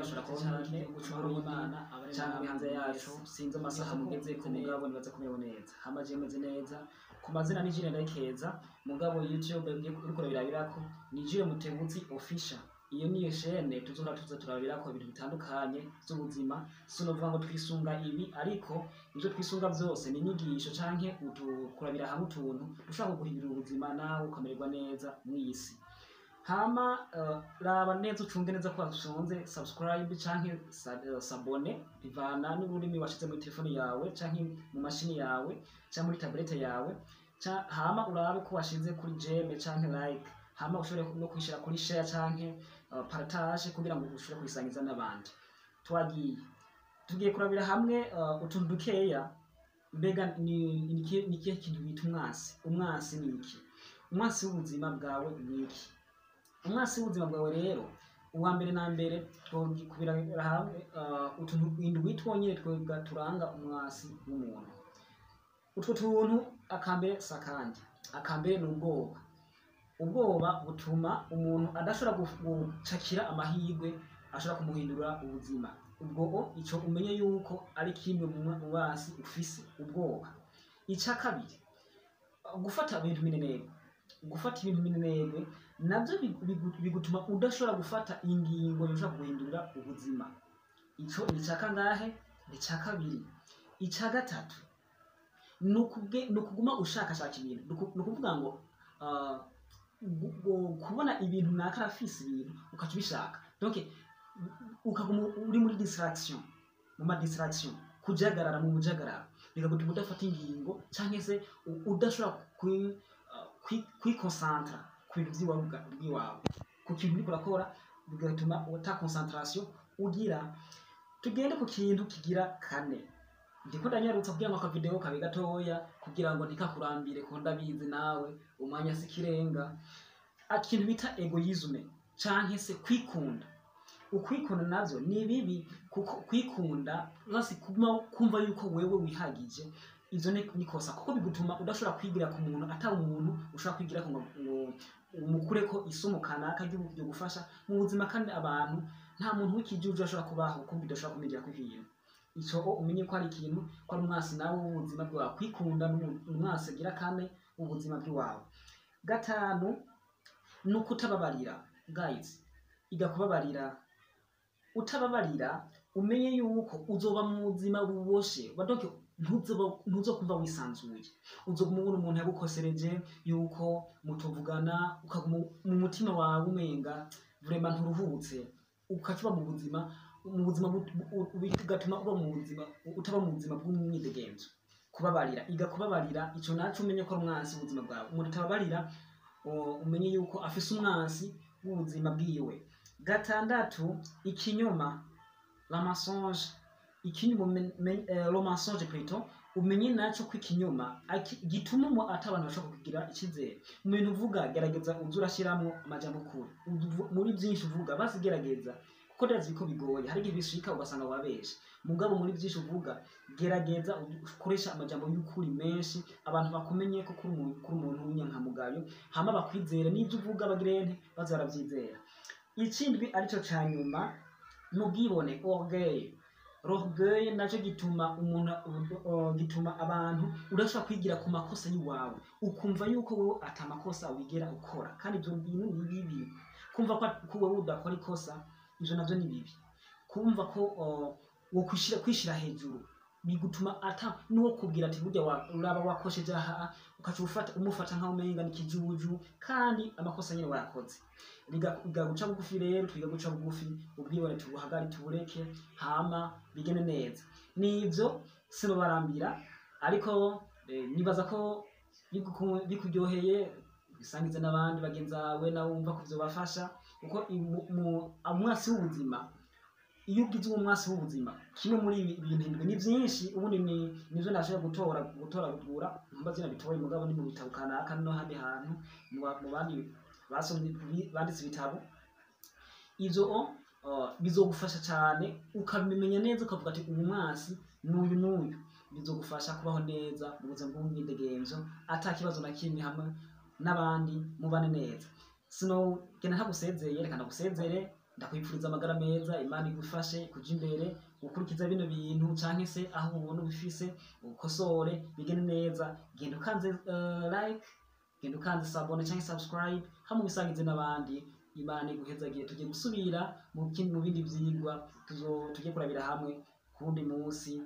Bashobora kuba muri iki gihugu c'Uburundi canke muri hanze yacu. Sinzi amasaha mugezeko, mugabo nibaza ko merewe neza. Hama jewe meze neza. Ku mazina ni Jules Ndayikeza, mugabo YouTube uriko urabirabirako ni Jules Mutebutsi Official. Iyo niyo chaîne tuzohora tuza turabirako ibintu bitandukanye vy'ubuzima. Sinovuga ngo twisunga ibi, ariko ivyo twisunga vyose ni inyigisho canke kurabira hamwe utuntu dushobora kuguhindurira ubuzima, nawe ukamererwa neza mw'isi. Hama raba neza, ucunge neza ko wafyonze subscribe canke s'abonner, bivana n'ururimi washize muri telefone yawe canke mu mashini yawe canke muri tablette yawe. Hama urabe ko washize kuri j'aime canke like, hama ushobore no kwishira kuri share canke partage kugira ngo ushobore kubisangiza n'abandi. Twagiye, tugiye kurabira hamwe utuntu dukeya. Mbega ni ikihe kintu bita umwansi? Umwansi ni iki? Umwansi w'ubuzima bwawe ni iki? Umwansi w'ubuzima bwawe rero, uwa mbere na mbere, twokubira hamwe utuntu indwi twonyene twebwe turanga umwansi w'umuntu. Utwo tuntu, akambere sakandi, akambere ni ubwoba. Ubwoba butuma umuntu adashobora gucakira amahirwe ashobora kumuhindura ubuzima. Ubwo ico umenye yuko ari kimwe mu basi ufise ubwoba. Ica kabiri, gufata ibintu minenegwe. Gufata ibintu minenegwe navyo bigutuma udashobora gufata ingingo yoshobora kuguhindurira ubuzima. Ico ni ica kangahe? Ni ica kabiri. Ica gatatu ni ukuguma ushakashaka ibintu. Ni ukuvuga ngo kubona ibintu naka arafise ibintu, ukaca ubishaka. Donc ukaguma uri muri distraction, mu ma distraction, kujagarara, mu mujagararo, bikagutuma udafata ingingo canke se udashobora kwiconcentra ku bintu vy'iwawe bw'iwawe, ku kintu uriko urakora, bigatuma uta concentration ugira. Tugende ku kintu kigira kane. Ndiko ndanyarutsa kugira ngo akavideo kabe gatoya, kugira ngo ntikakurambire, ko ndabizi nawe umwanya si ikirenga. Ikintu bita égoïsme canke se kwikunda. Ukwikunda navyo ni bibi, kuko kwikunda nasi kuma kumva yuko wewe wihagije, ivyo ni kosa, kuko bigutuma udashobora kwigira ku muntu, atari umuntu ushobora kwigira ngo umukureko isomo kanaka ryo gufasha mu buzima. Kandi abantu, nta muntu w'ikijuju ashobora kubaho kumva udashobora kumwigira ku ibintu. Ico umenye ko ari ikintu, ko ari umwasi nawe w'ubuzima bwawe. Kwikunda ni umwasi agira kane w'ubuzima bw'iwawe. Gatanu ni ukutababarira. Guys, iga kubabarira. Utababarira, umenye yuko uzoba mu buzima buboshe. Donc ntuzokumva wisanzuye. Uzoguma ubona umuntu yagukosereje yuko mutuvugana, ukaguma mu mutima wawe umenga vraiment nturuhutse, ukaca uba mu buzima bigatuma uba mu buzima, utaba mu buzima bw'umwidegemvyo. Kubabarira, iga kubabarira. Ico naco umenye ko ari umwansi w'ubuzima bwawe. Umuntu atababarira, umenye yuko afise umwansi w'ubuzima bwiwe. Gatandatu, ikinyoma, la mensonge. Ikinyoma, le mensonge plutôt. Umenye naco ko ikinyoma gituma ata abantu bashobora kugira icizere mu bintu uvuga. Gerageza uze urashiramwo amajambo ukuri muri byinshi uvuga. Basi gerageza, kuko ndazi ko bigoye, hari igihe bishika ugasanga wabeshe, mugabo muri byinshi uvuga gerageza ukoresha amajambo y'ukuri menshi, abantu bakumenye ko kuri umuntu w'inyankamugayo, hama bakwizere n'ibyo uvuga, bagirente baza baravyizera. Ikindwi, arico ca nyuma, ni ubwibone, orgueil. L'orgueil naco gituma umuntu gituma abantu udashobora kwigira ku makosa y'iwawe, ukumva yuko wowe ata makosa wigera ukora. Kandi ivyo bintu ni bibi. Kumva ko wowe udakora ikosa, ivyo navyo ni bibi. Kumva ko wo kwishira hejuru bigutuma ata nuwo kubwira ati burya uraba wakosheje aha, ukaca ufata umufata nkaho umenga ni kijuju, kandi amakosa nyene wayakoze. Biga guca bugufi rero, twiga guca bugufi, ubwibone tubuhagari, tubureke, hama bigende neza. Nivyo, sinobarambira, ariko nibaza ko bikuryoheye, bisangize n'abandi bagenzi bawe nawe wumva ko vyobafasha, kuko umwasi w'ubuzima, iyo ugize uwo mwasi w'ubuzima, kimwe muri ibi bintu indwi, ni byinshi ubundi, ni nivyo nashoboye gutora, gutoragura ntumba zina bitoye, mugabo ni mu bitabo kanaka no handi hantu mu bandi basomye, banditse ibitabo. Ivyo bizogufasha cyane, ukabimenya neza, ukavuga ati uyu mwasi n'uyu n'uyu, bizogufasha kubaho neza mu buzima bw'umwidegemvyo, ata kibazo na kimwe, hamwe n'abandi mubane neza. Sino genda ntagusezeye, reka ndagusezere. Ndakwifuriza amagara meza. Imana igufashe kuja imbere, gukurikiza bino bintu, canke se aho ubona ubifise ukosore bigende neza. Genda ukanze like, genda ukanze s'abonner canke subscribe, hamwe ubisangize n'abandi. Imana iguhezagiye. Tugiye gusubira mu bindi vyigwa, tugiye kurabira hamwe kuwundi munsi.